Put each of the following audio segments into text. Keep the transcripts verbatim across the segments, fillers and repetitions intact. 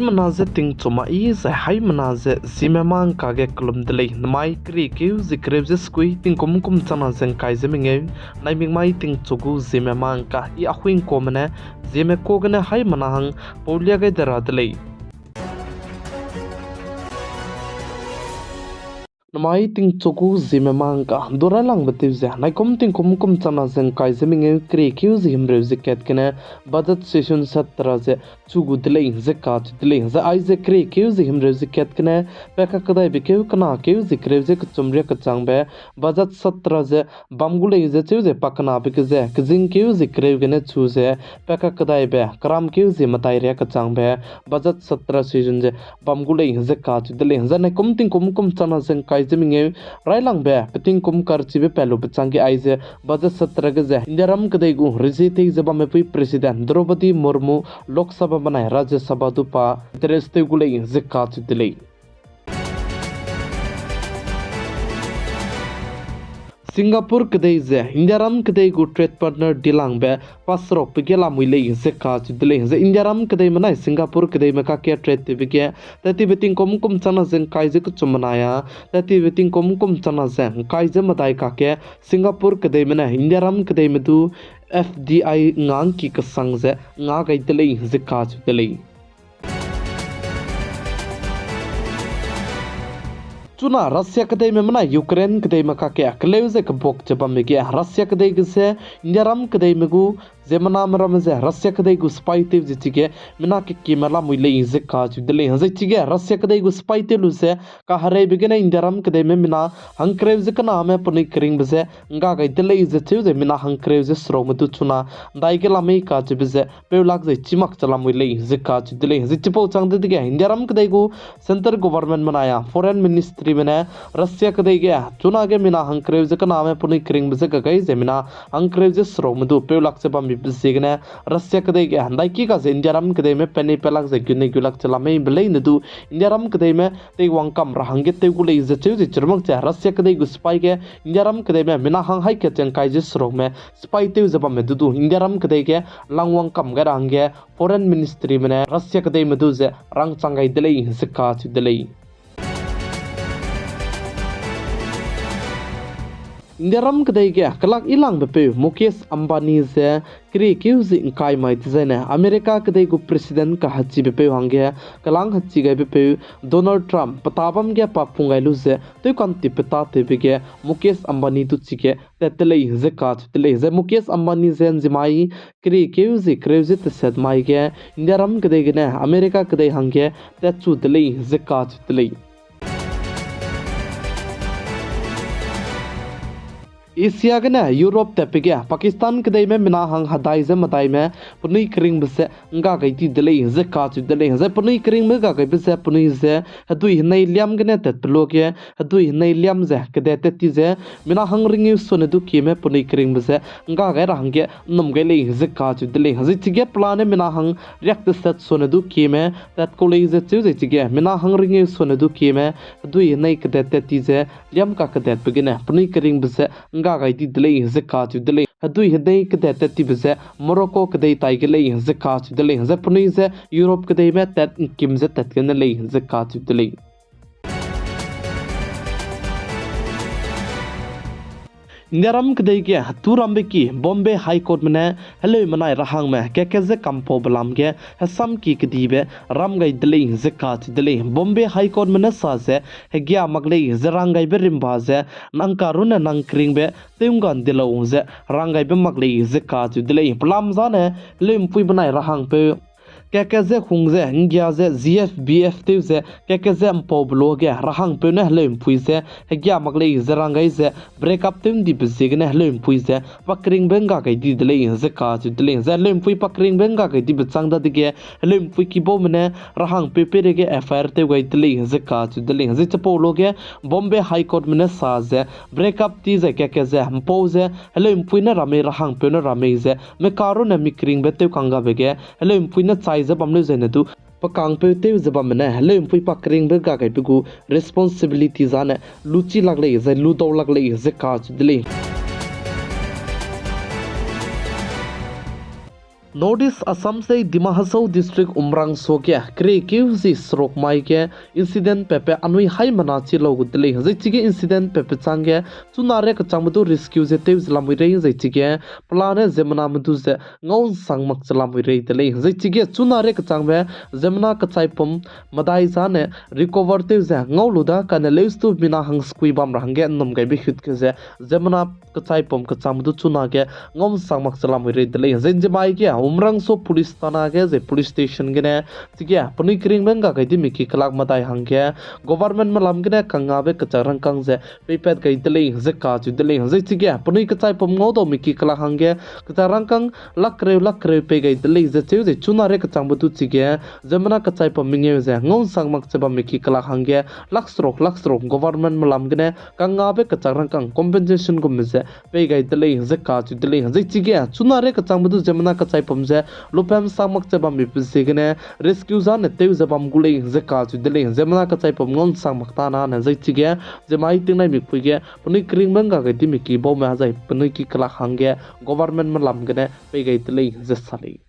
Mena ze tingchu ma i zai haimena ze Zeme mangka ge kelum de lei. Namai keriekeu ze kereu ze sekui tingkum kum changna ze ngkai ze mengeu, naimik mai tingchu gu Zeme mangka i Ahuingkuame ne Zeme ka gene haimena hang paulia gai de ra de lei. Namai tingchu gu Zeme mangka du railangbe tew ze naikum tingkum kum changna ze ngkai ze mengeu keriekeu ze himreu ze kat gene budget session satra ze chu gu de lei ze kacheu de lei. Zai aize keriekeu ze himreu ze kat gene pe kakedaibe keu kena keu ze kereu ze kechum riakechangbe budget satra ze bam gu lei ze cheu ze pa kenabe ge ze kezingkeu ze kereu gene chu ze pe kakedaibe keramkeu ze medai riakechangbe budget satra session ze bam gu lei ze kacheu de lei. Zai naikum tingkum kum changna ze ngkai ze mengeu railangbe petingkum karchibe pat lube changge aize budget satra ge ze Indiaram kedei gu rezie tei ze bamme pui President Droupadi Murmu Lok Sabha benai Rajya Sabha du pa address tew gu lei ze kacheu de lei. Singapore kedei ze Indiaram kedei gu trade partner dilangbe pa serukbe ge lamui lei ze kacheu de lei. Zai Indiaram kedeime nai Singapore kedeime kakge trade tewbe ge tattibe tingkum kum changna ze ngkai ze kechum benai a, tattibe tingkum kum changna ze ngkai ze medai kakge Singapore kedeime ne Indiaram kedeime du F D I nga ngki kesang ze nga gai de lei ze kacheu de lei. Chuna Russia kedeime menai Ukraine kedeime kakge keleu ze kebuak ze bamme ge Russia kedei ge ze Indiaram kedeime gu ziemmename ramme ze Russia kedei gu sipai tew ze chige mina kekime lamui lei ze kacheu de lei. Zai chige Russia kedei gu sipai tew lu ze kahereibe gene Indiaram kedeime mina hangkereu ze kename penui keringbe ze ngga gai de lei ze cheu ze mina hangkereu ze serukme du chuna ndaige lamei kacheube ze peu lak ze chimak ze lamui lei ze kacheu de lei. Zai chipau chang de dege Indiaram kedei gu centre government menai a foreign ministryme ne Russia kedei ge chunage mina hangkereu ze kename penui keringbe ze ga gai ze mina hangkereu ze serukme du peu lak ze bambibe ziegene Russia kedei ge ndaiki ga ze Indiaram kedeime penei pe lak ze gunei gu lak ze lameibe leine du Indiaram kedeime teiwang kam ra hangge tew gu lei ze cheu ze chirumak ze Russia kedei gu sipai ge Indiaram kedeime mina hang haî kat ze ngkai ze serukme sipai tew ze bamme du du Indiaram kedei ge langwang kam gai ra hangge foreign ministryme ne Russia kedeime du ze rangchang gai de lei ze kacheu de lei. Indiaram kedei ge kelak yilangbe peu Mukesh Ambani ze keriekeu ze ngkai mai dezaine America kedei gu president kahechibe peu hangge kelang hechi gaibe peu Donald Trump peta bam ge pa pung gai lu ze tewkantip peta tewbe ge Mukesh Ambani du chige tat de lei ze kacheu de lei. Zai Mukesh Ambani ze nzimai keriekeu ze kereu ze teset mai ge Indiaram kedei gene America kedei hangge tatchu de lei ze kacheu de lei. Asia gene Europe tatbe ge Pakistan kedeime mina hang hedai ze medaime penui keringbe ze ngga gai di de lei ze kacheu de lei. Zai penui keringbe ga gaibe ze penui ze hedui henei liam gene tatbe luage hedui henei liam ze kedat tat ti ze mina hang ringeu sone du kieme penui keringbe ze ngga gai ra hangge nnum gai lei ze kacheu de lei. Zai chige pelane mina hang riak teset sone du kieme tat kau lei ze cheu zai chige mina hang ringeu sone du kieme hedui henei kedat tat ti ze liam kakedatbe gene penui keringbe ze ngga gai di de lei ze kacheu de lei. Hedui henei kedat tat tibe ze Morocco kedei tai ge lei ze kacheu de lei. Zai penui ze Europe kedeime tat ngkim ze tat gene lei ze kacheu de lei. Indiaram kedei ge hetu rambe ki Bombay High Courtme ne heleumenai rahangme keke ze kampaube lam ge hesamki kedibe ram gai de lei ze kacheu de lei. Bombay High Courtme ne sa ze hegia mak lei ze ranggaibe rimba ze nang karunne nang keringbe tew ngga ndi lau ze ranggaibe mak lei ze kacheu de lei. Pelam zane heleumpui benai rahangpeu keke ze hung ze nggia ze G F B F tew ze keke ze mpaube luage rahangpeu ne heleumpui ze hegia mak lei ze ranggai ze break up tew ndibe ziegene heleumpui ze pa keringbe ngga gai di de lei ze kacheu de lei. Zai heleumpui pa keringbe ngga gai dibe chang dadege heleumpui kibaume ne rahangpeu peireige F I R tew gai de lei ze kacheu de lei. Zai chipau luage Bombay High Courtme ne sa ze break up ti zai keke ze mpau ze heleumpui ne ramei rahangpeu ne ramei ze mi karunne mi keringbe tew kanggabe ge heleumpui ne chai ze bam leu zaine du pe kangpeu tew ze bamme ne heleumpui pa keringbe ga gaibe gu responsibility zane luchi lak lei zai ludau lak lei ze kacheu de lei. North East Assam se Dima Hasao District Umrangso ge keriekeu zi seruk mai ge incident pepe anui haimena chi lau gu de lei. Zai chige incident pepe chang ge chuna re kechangbe du rescue ze tew ze lamui rei, zai chige pelane ziemmename du ze ngau nsang mak ze lamui rei de lei. Zai chige chuna re kechangbe ziemmena kechaipum medai zane recover tew ze ngau lu da kane leusdu mina hang sekui bam ra hangge nnum gaibe hut ge ze ziemmena kechaipum kechangbe du chuna ge ngau nsang mak ze lamui rei de lei. Zai nziemai ge Umrangso Police Thana ge zai police station gene chige penui keringbe ngga gai dime ki kelak medai hangge governmentme lam gene kangngabe kechak rangkâng ze peipat gai de lei ze kacheu de lei. Zai chige penui kechaipum ngau dau me ki kelak hangge kechak rangkâng lak kereu lak kereu pei gai de lei ze cheu zai chuna re kechangbe du chige ziemmena kechaipum mengeu ze ngau nsang mak ze bam me ki kelak hangge lak seruk lak seruk governmentme lam gene kangngabe kechak rangkâng compensation gumme ze pei gai de lei ze kacheu de lei. Zai chige chuna re kechangbe du ziemmena kechaipum ze lupem nsang mak ze bambe pe ziegene rescue zane tew ze bam gu lei ze kacheu de lei. Ziemmena kechaipum ngau nsang mak tana ne zai chige ziemmai tingnaimikpui ge penui keringbe ngga gai dime ki baume zai penui ki kelak hangge governmentme lam gene pei gai de lei ze sa lei.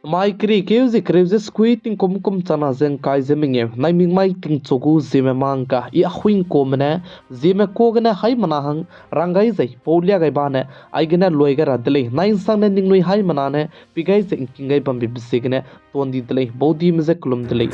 Mai keriekeu zi kereu ze sekui tingkum kum chana ze ngkai ze mengeu naimik mai tingchu gu ziemme mangka i ahuingkuame ne ziemme kuâ gene haimena hang rang gai zai pau lia gai bane aigene luai gai ra de lei. Nai nsangne ningnui haimena ne pi gai ze ngking gai bambe pe ziegene tuan di de lei, baudime ze kelum de lei.